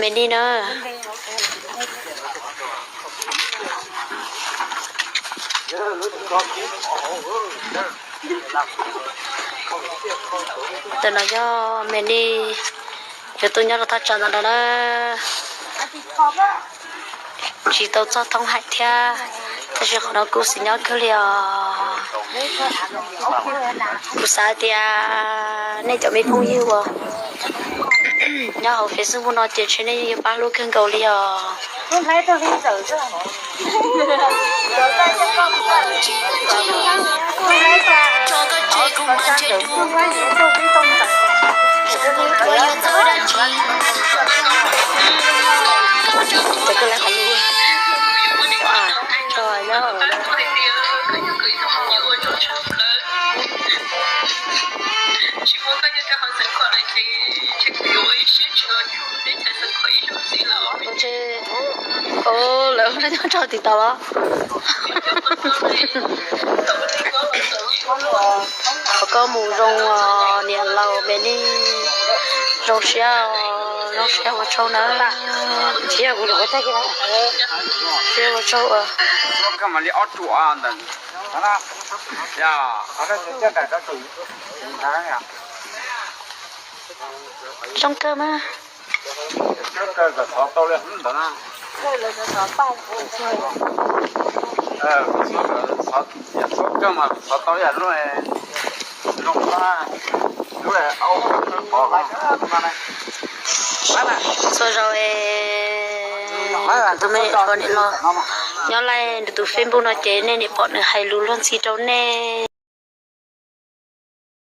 Me Nij na. Ntawm no yog Me Nij, yuav tuaj nyob rau thaj tsam ntawm no na. Tsis tau txog thoob hais thiab, tab sis qhov no kuv xis nyob kawg li os. Kuv xav tias nej cov me phooj ywg uas nyob hauv Facebook no ces ntshe nej yuav pab hlub kawg nkaus li os. Lawv nyob rau tim tod los. Qhov koj mus zoo os niam laus Me Nij, zoo siab, zoo siab ua tsaug nawb. Siab ua tsaug. Zoo kawg mas. Txhua zaus es tus me niam hluas niam laus nyob live nws tus Facebook no ces nej niam pom nws hais lus luag ntxhi rau nej.